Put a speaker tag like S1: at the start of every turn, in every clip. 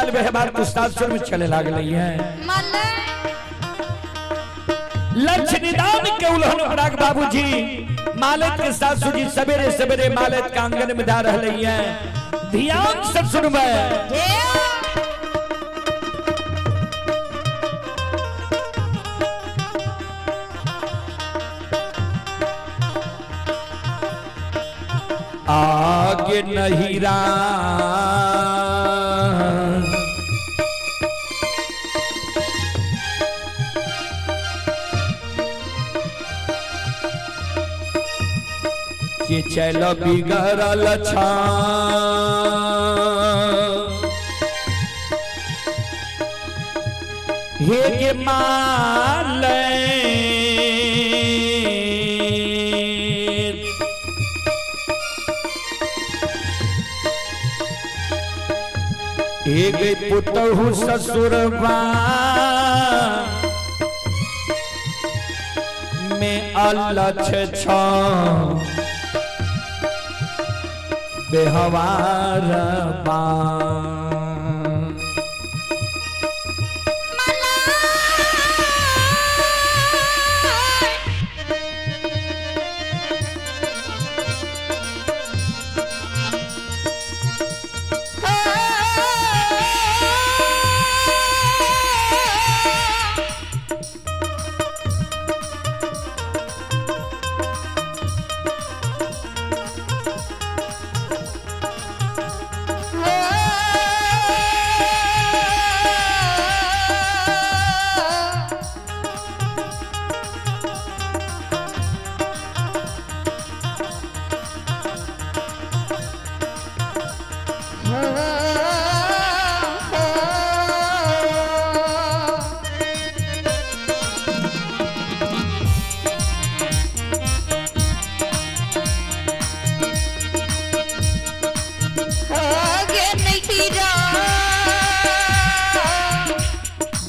S1: चाल व्यवहार तो सासुर में चले लागल है।
S2: मल्ले।
S1: लक्ष्य निदान के उल्हन उपराग बाबूजी मालत के सासू जी सवेरे सवेरे मालत के आंगन में जा रहे हैं। ध्यान से सुनबे।
S2: जे।
S1: आगे नहीं रा के चल बिगड़ल छा हे के माल एक पुतहु ससुरबा में अलछ छ बेहवार बा।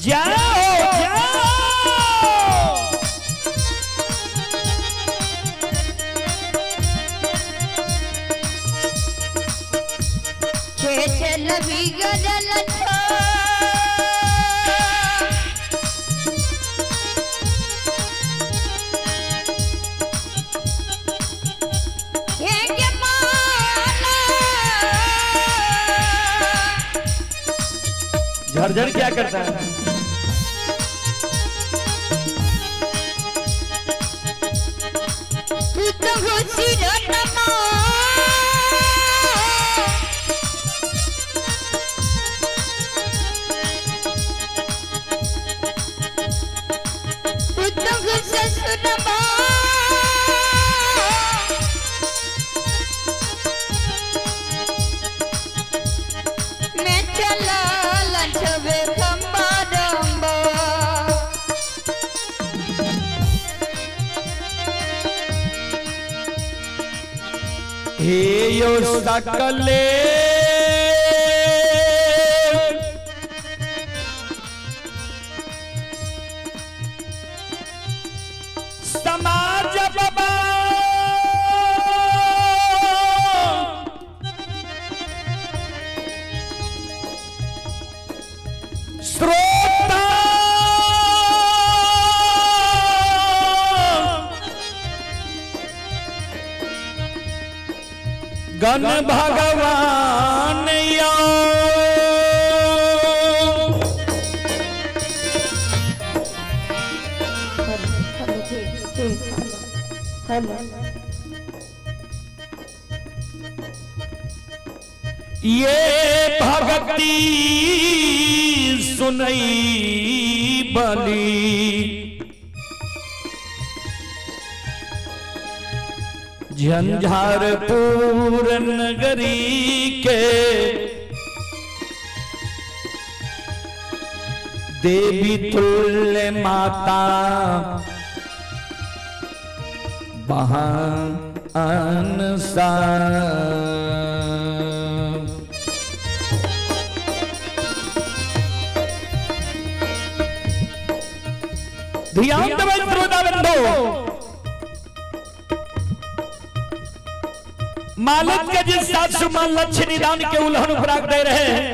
S1: जाओ जाओ।
S2: बिगड़ल छो। हे गे माला।
S1: झरझर क्या करता है?
S2: तू तो घुसी रमा। तू तो ससुरमा। मैं चला लछवे खंबा रंबा।
S1: हे यो सकले समाज बाबा श्रोता गण भगवान यो। ये भक्ति सुनई बली झंझारपुर नगरी के देवी तुल्य माता बहान सा। ध्यान देबै श्रोता बंधु, मालिक के जिस सासु मां लक्ष्य निदान के उल्हन उपराग दे रहे हैं,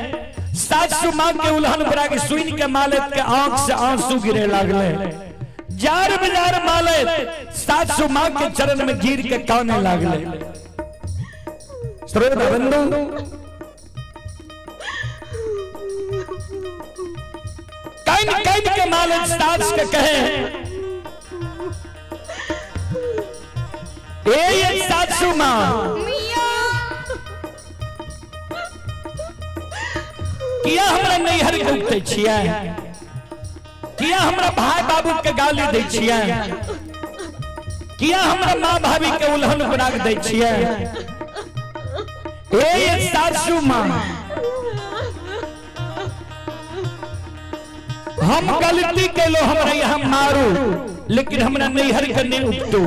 S1: सासू माँ के उल्हन बराग सुन के मालिक के आंख से आंसू गिरे लागले। जार बाजार मालिक सासू माँ के चरण में गिर के काने लागले। श्रोता बंधु, कान कान के मालिक सास के कहे, ए ये सासू माँ, किया हमरा नैहर के उठे छियै? किया हमरा भाई बाबू के गाली दै छियै? किया हमरा माँ भाभी के उल्हन बना के दै छियै? ए ये सासू माँ, हम गलती केलो, हमरा यहाँ मारू, लेकिन हमरा नैहर के नहीं उपटू,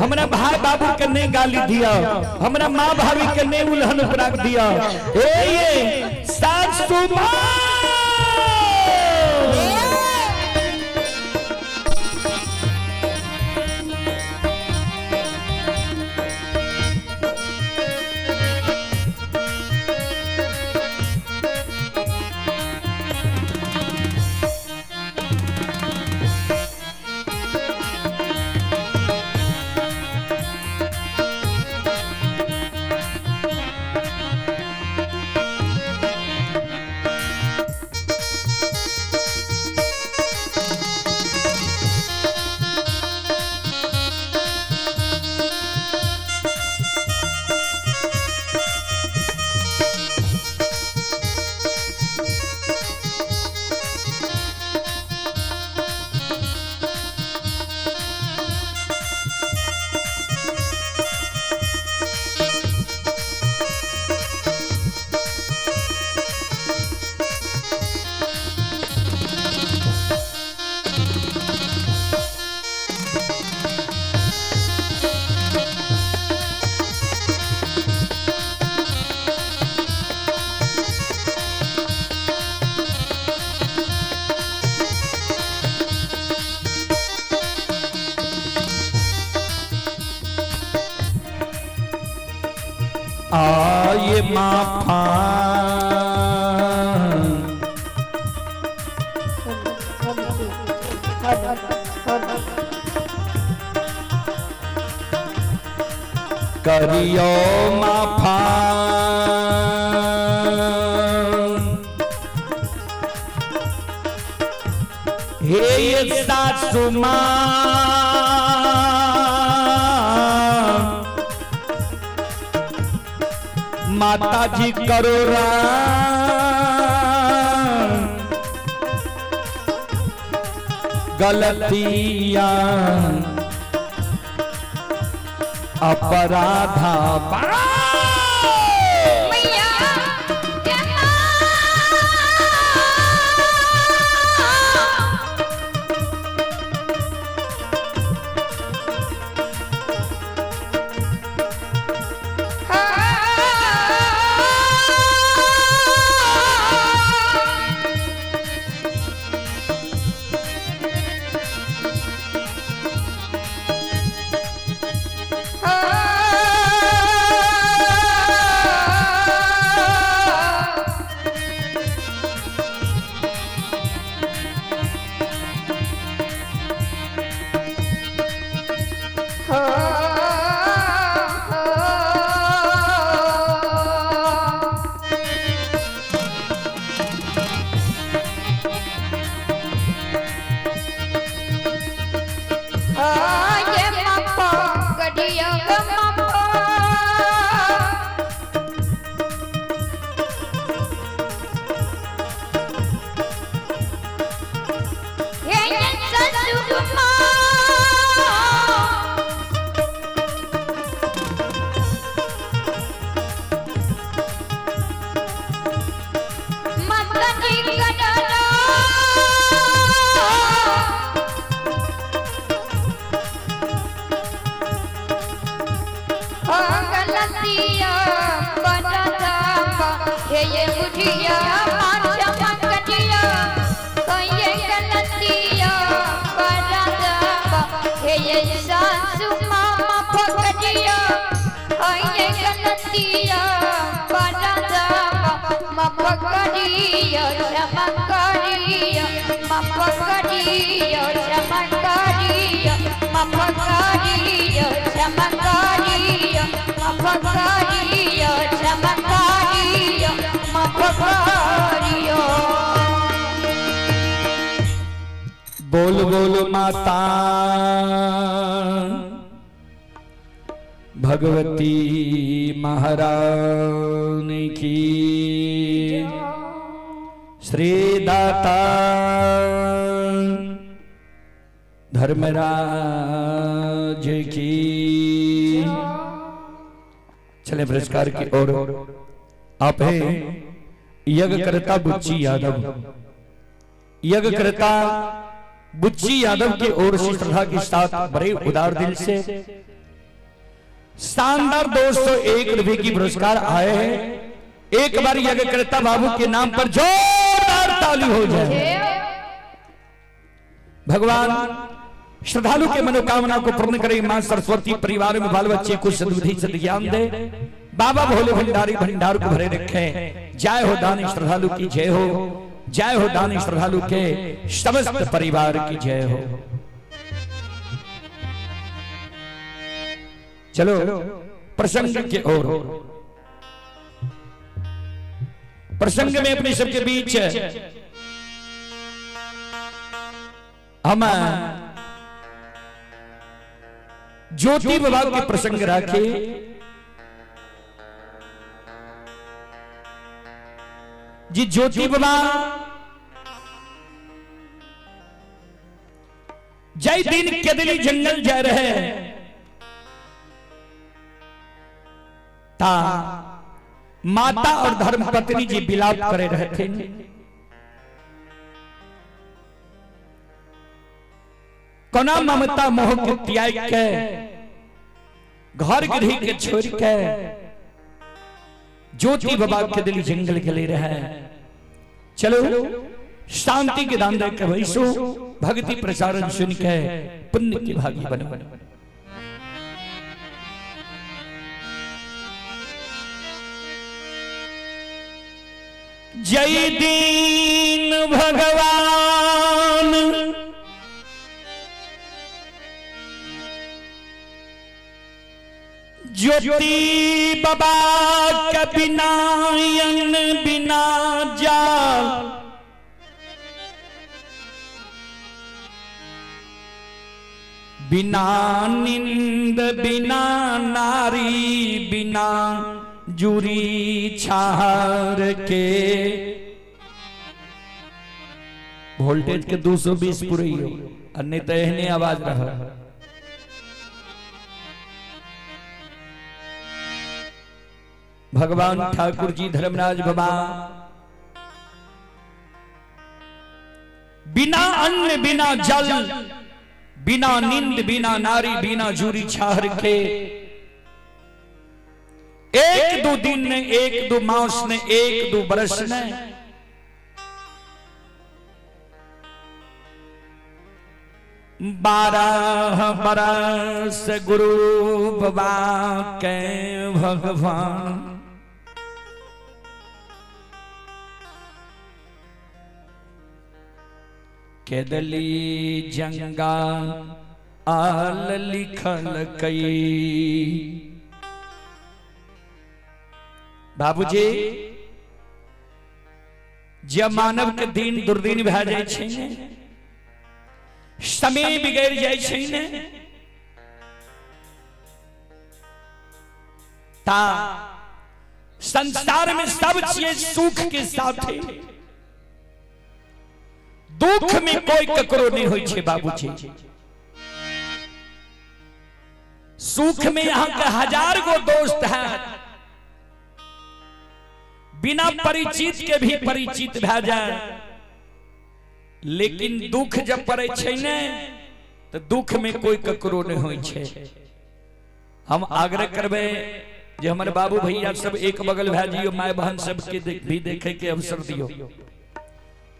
S1: हमरा भाई बाबू के नहीं गाली दिया, हमरा माँ भाभी के नहीं उल्हन बना के दिया। ए ये सासू माँ। आए माफा करियो माफा, हे ये सासू माँ, माता जी करो राम गलतियां अपराधा
S2: मैया करियो क्षमा करियो माफ करियो क्षमा करियो माफ करियो क्षमा करियो माफ करियो क्षमा करियो माफ करियो।
S1: बोल बोल माता भगवती महारानी की, श्री दाता धर्मराज की। चले पुरस्कार की ओर। आप है यज्ञकर्ता बुच्ची यादव, यज्ञकर्ता बुच्ची यादव की ओर से श्रद्धा के साथ बड़े उदार दिल से शानदार 201 रुपए की पुरस्कार आए हैं। एक बार यज्ञकर्ता बाबू के नाम पर जोरदार ताली हो जाए। भगवान श्रद्धालु के मनोकामना को पूर्ण करे। मां सरस्वती परिवार में बाल बच्चे को सद्बुद्धि सद्ज्ञान दे। बाबा भोले भंडारी भंडार को भरे रखे। जय हो दानी श्रद्धालु की जय हो, जय हो दानी श्रद्धालु के समस्त परिवार की जय हो। चलो प्रसंग के ओर। प्रसंग में अपने सबके बीच हम ज्योति बाबा के प्रसंग रखे। जी ज्योति बाबा जय दिन केदली जंगल जा रहे ता माता और धर्म पत्नी जी विलाप करे रहे थे। कोना ममता मोह के त्याग के घर गृह के छोड़ के ज्योति बाबा के दिल जंगल के ले रहे। चलो शांति के दान दे के वैसो भक्ति प्रसारण सुन के पुण्य के भागी बनो। जय दीन भगवान ज्योति बाबा के बिना अन्न बिना जाल, बिना निंद बिना नारी बिना जुरी छार के। वोल्टेज के 220 पूरे हो, अन्य तो एहने आवाज रहा। भगवान ठाकुर जी धर्मराज बाबा बिना अन्न बिना जल बिना नींद बिना नारी बिना जूरी छाहर के एक दो दिन ने, एक दो मास ने, एक दो बरस ने 12 बरस गुरु बाबा के भगवान केदली जंगा आल लिखल कई। बाबूजी जब मानव के दिन दुर्दिन भए जाय छै ने, समय बिगड़ जाय छै ने, ता संसार में सब चीज सुख के साथ है, दुख में कोई ककरो नहीं होई छै बाबूजी। सुख में यहाँ के 1000 गो दोस्त है, बिना परिचित के भी परिचित भए जाए, लेकिन दुख जब पड़े छै ने तो दुख में कोई ककरो नहीं होई छै। हम आग्रह करबे जे हमर बाबू भैया सब एक बगल भए जियो, my बहन सबके भी देखे के अवसर दियो।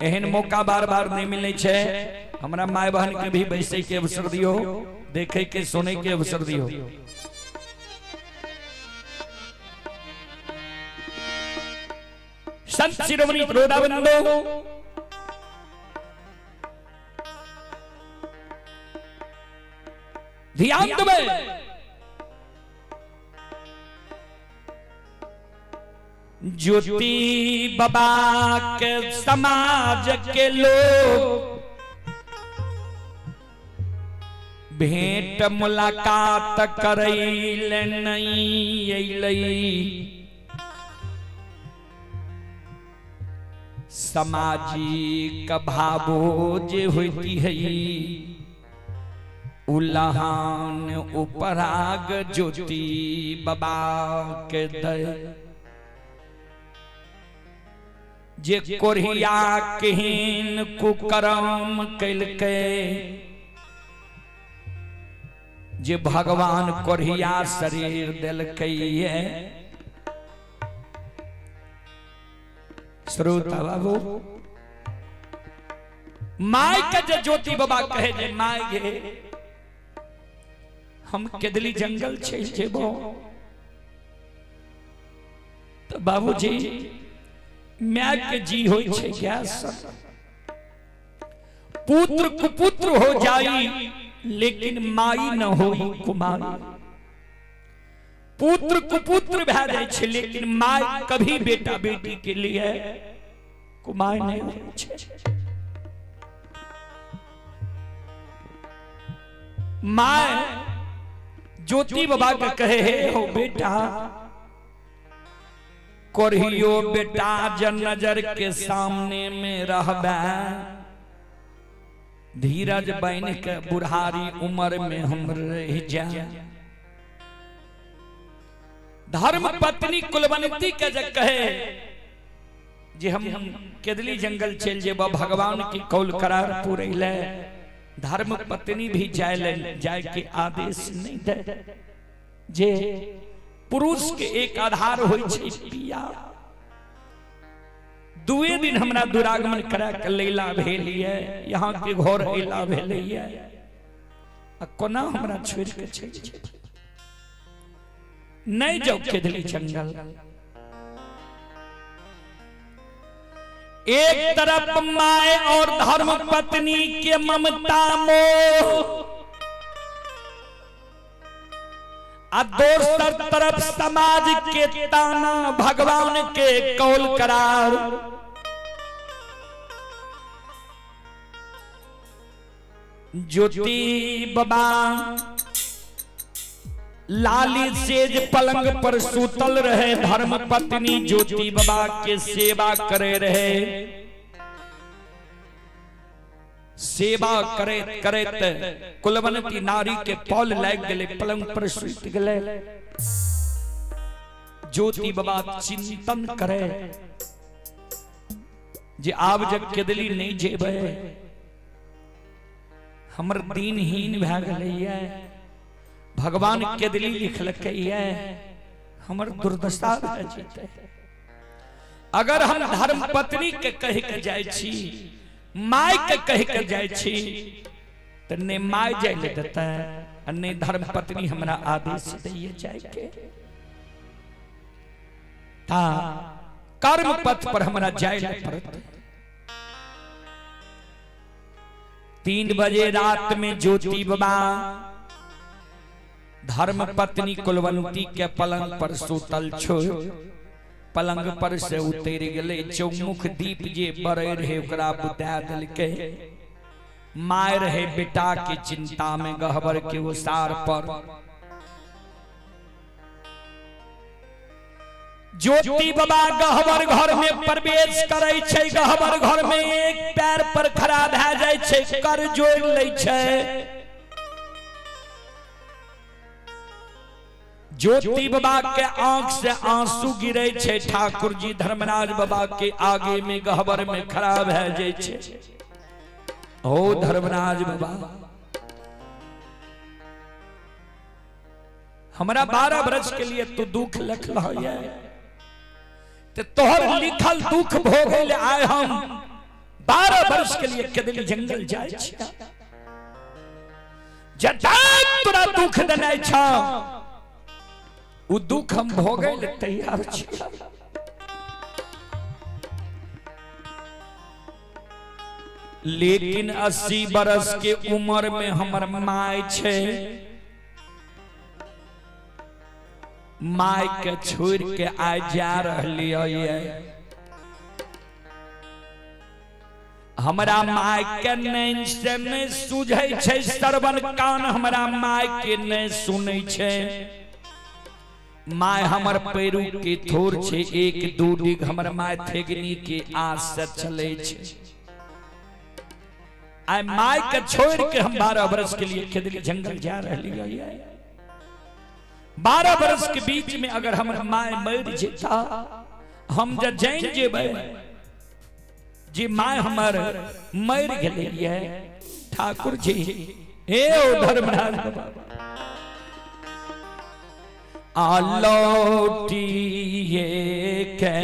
S1: एहन मौका बार बार नहीं मिले छै। हमरा my बहन के भी बैसे के अवसर दियो, देखे के सुने के अवसर दियो। संत शिरोमणि रोदाबंदो ध्यान देबै। ज्योति बाबा के समाज के लोग भेंट मुलाकात करैल नहीं अयलै। सामाजिक भावो जे होती है उलहान उपराग ज्योति बाबा के दय। जे कोरिया केहन कुकर्म कैलकै, जे भगवान कोरिया शरीर देलकै ये। श्रोता बाबू, my के जे ज्योति बाबा कहे जे my गे हम केदली जंगल चलि जेबो, तो बाबूजी my के जी होई छै गैस, पुत्र कुपुत्र हो जाई लेकिन माई न होई कुमारी। पुत्र कुपुत्र भए जाइ छै लेकिन my कभी बेटा बेटी के लिए कुमार नहीं होइ छै। My ज्योति बाबा के कहे हे हो बेटा, कोरियो बेटा जन नजर के सामने में रहबे, धीरज बन के बुढ़ारी उम्र में हम रह जा। धर्म पत्नी कुलवंती के जे कहे जे हम केदली जंगल चल जेब भगवान की कौल करार पूरे ले, धर्म पत्नी भी जाय ले, जाय के आदेश नहीं दे। जे पुरुष के एक आधार होई छै पिया। दुए दिन हमरा दुरागमन करा के लैला भेल ये, यहाँ के घर अला भेल ये, आ कोना हमरा छोड़ के चलि जेबै? नहीं जाओ केदली जंगल। एक तरफ my और धर्म पत्नी के ममता मोह, आ दोसर तरफ समाज के ताना भगवान के कौल करार। ज्योति बाबा लाली सेज पलंग पर सूतल रहे, धर्म पत्नी ज्योति बाबा के सेवा करे रहे। सेवा करे करैत कुलवंती नारी के पौल लाग गेलै, पलंग पर सुति गेलै। ज्योति बाबा चिंतन करे जे आब जब केदली नहीं जेबै, हमर दीनहीन भए गेलैये, भगवान केदली लिखलकैये, हमर दुर्दशा भए जेतै। अगर हम धर्म पत्नी के कह के जाइ छी, my के कह के जाइ छी, तो ने my जाय ले देतै आ ने धर्म पत्नी हमरा आदेश दैये जाय के। ता कर्म पथ पर हमरा जाय ले पड़तै। 3 बजे रात में ज्योति बाबा धर्म पत्नी कुलवंती के पलंग पर सुतल छो, पलंग पर से उतर गेलै, चौमुख दीप जे बरै रहे ओकरा बुता देलकै। My रहे बेटा के चिंता में गहबर के ओसार पर। ज्योति बाबा गहबर घर में प्रवेश करै छै, गहबर घर में एक पैर पर खड़ा भए जाइ छै, कर जोड़ लै छै। ज्योति बाबा के आंख से आंसू गिरे छै, ठाकुर जी धर्मराज बाबा के आगे में गहबर में खड़ा भए जाइ छै। ओ धर्मराज बाबा, हमरा 12 बरस के लिए तू दुख लिखल है, ते तोहर लिखल दुख भोगे ले आए हम 12 वर्ष के लिए केदली जंगल जाय छिया। जतक तोरा दुख देनाइ छौ उ दुख हम भोगे ले तैयार छिया। लेकिन 80 बरस के उम्र में हमर my छै। My के छोड़ के आइ जा रहली ये। हमरा my के नहीं से नहीं सुझै छै, श्रवण कान हमरा my के नहीं सुनै छै। My हमर पैरू के थोर छै, 1-2 डिग हमर my थेगनी के आस से चलै छै। आइ my के छोड़ के हम 12 बरस के लिए खेदली जंगल जा रहली ये। 12 बरस के बीच में अगर हमर my मर जेता, हम जे जान जेबै जे my हमर मर गेलै ये। ठाकुर जी, हे ओ धर्मराज बाबा, आलौटिए के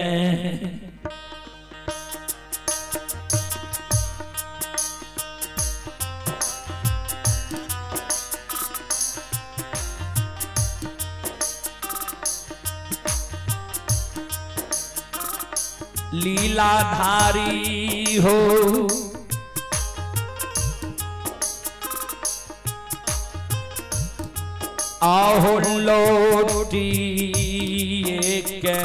S1: लीलाधारी हो, आहो लौटिए के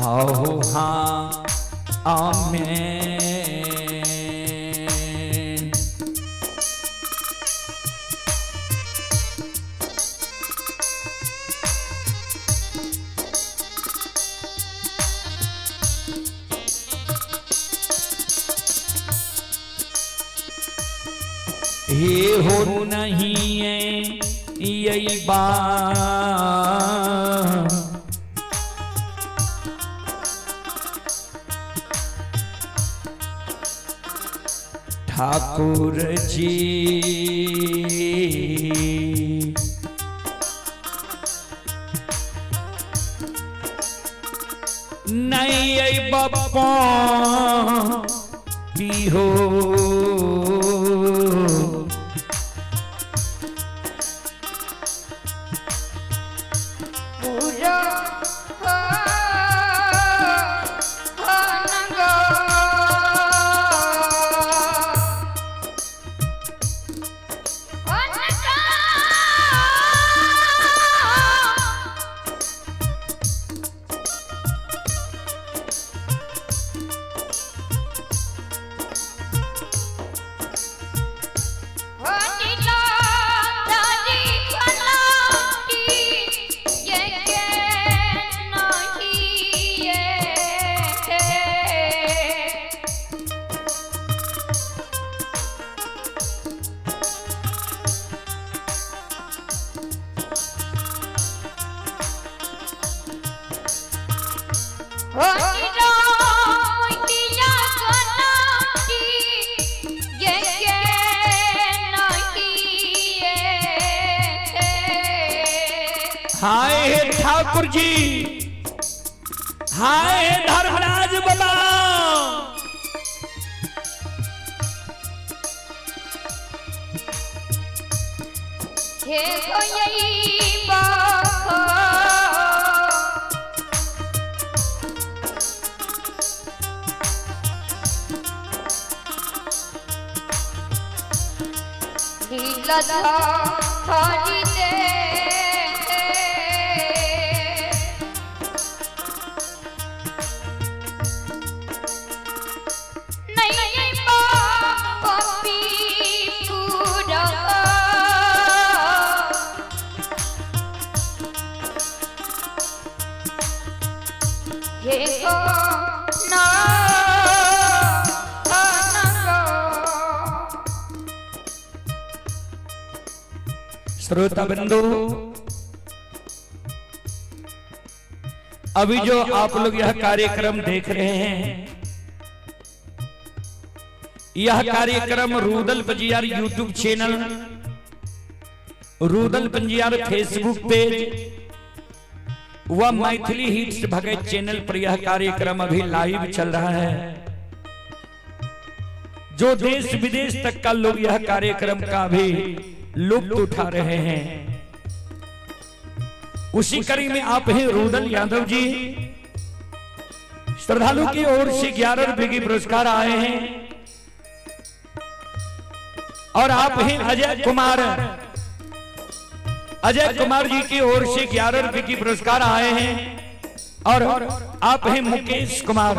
S1: आहो हाँ आमेन। हे हो नहीं है यही बात, ठाकुर जी नहीं बप्पा हो।
S2: पूरा हो नंगो
S1: हाय हे ठाकुर जी, हाय हे धर्मराज बाबा,
S2: हे कोई बाखो लीला थारी दे नहीं पापी पूरा हे गो ना ना गो।
S1: श्रोता बंधु, अभी जो आप लोग यह कार्यक्रम देख रहे हैं, यह कार्यक्रम Rudal Panjiyar YouTube channel, Rudal Panjiyar Facebook page व मैथिली हिट्स भगत चैनल पर यह कार्यक्रम अभी लाइव चल रहा है। जो देश विदेश तक का लोग यह कार्यक्रम का भी लुत्फ उठा रहे हैं। उसी कड़ी में आप हैं रूदल यादव जी, श्रद्धालु की ओर से 11 रुपए की पुरस्कार आए हैं। और आप हैं अजय कुमार, अजय कुमार जी की ओर से 11 रुपए की पुरस्कार आए हैं। और आप हैं मुकेश कुमार,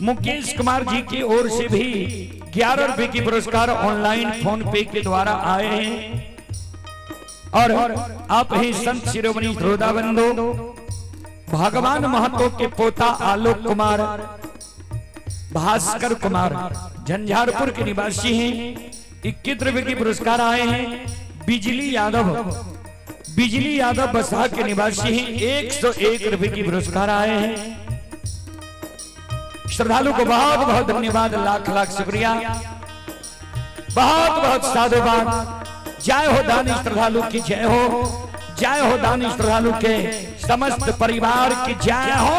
S1: मुकेश कुमार जी की ओर से भी 11 रुपए की पुरस्कार ऑनलाइन फोन पे के द्वारा आए हैं। और आप हैं संत शिरोमणि श्रोता बंधु भगवान महतो के पोता आलोक कुमार, भास्कर कुमार झंझारपुर के निवासी हैं, 21 रुपए की पुरस्कार आए हैं। बिजली यादव, बिजली यादव बसा के निवासी हैं, 101 रुपए की पुरस्कार आए हैं। श्रद्धालु को बहुत बहुत धन्यवाद, लाख लाख शुक्रिया, बहुत बहुत साधुवाद। जय हो दानी श्रद्धालु की जय हो, जय हो दानी श्रद्धालु के समस्त परिवार की जय हो।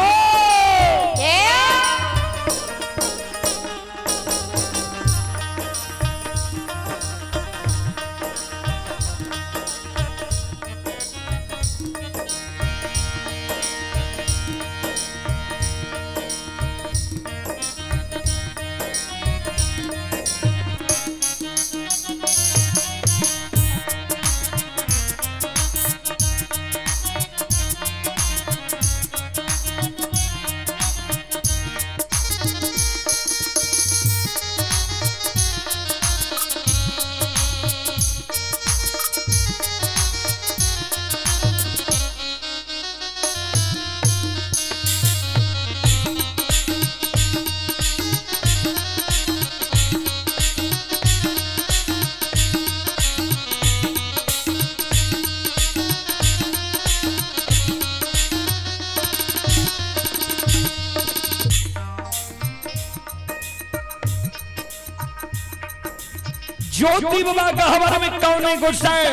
S1: ज्योति बाबा का हमारे में कौन गुस्सा है?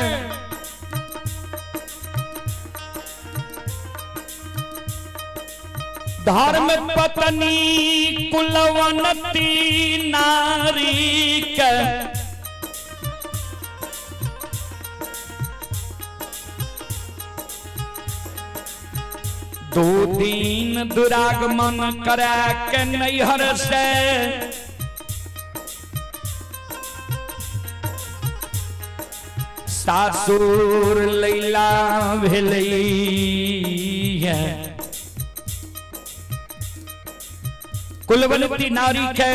S1: धर्म पत्नी कुलवंती नारी के दो दिन दुरागमन करा के नैहर से सासुर लैला भेलै है। कुलवंती नारी के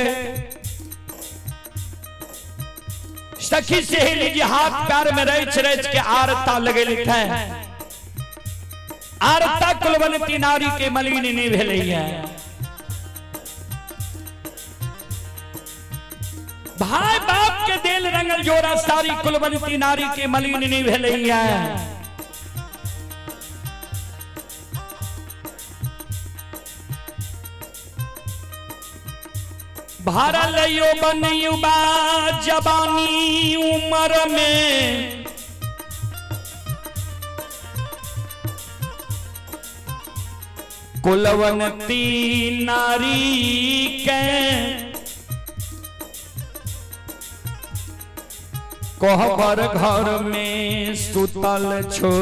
S1: सखी सहेली जी हाथ पैर में रच रच के आरता लगेल है। आरता कुलवंती नारी के मलिन नहीं भेलै है। भाई बाप के देल रंगल जोड़ा सारी कुलवंती नारी के मलिन नहीं भेलै है। भरल यौवन युवा जवानी उम्र में कुलवंती नारी के कोहबर घर में सुतल छो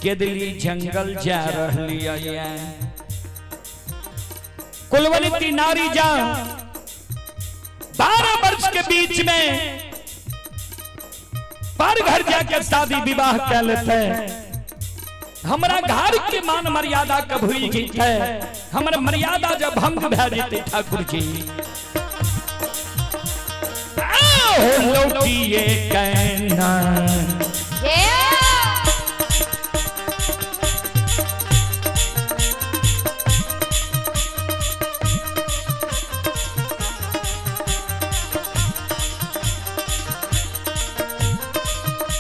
S1: केदली जंगल जा रहली है। कुलवंती नारी जा 12 वर्ष के बीच में पर घर जाके शादी विवाह कर लेते। हमरा घर के मान मर्यादा के भूल जैते, हमर मर्यादा जब भंग भए जेते ठाकुर जी। आओ लौटिए कहना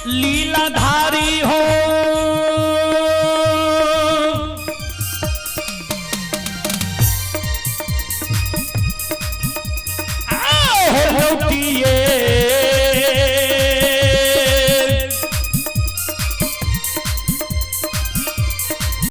S1: लीलाधारी हो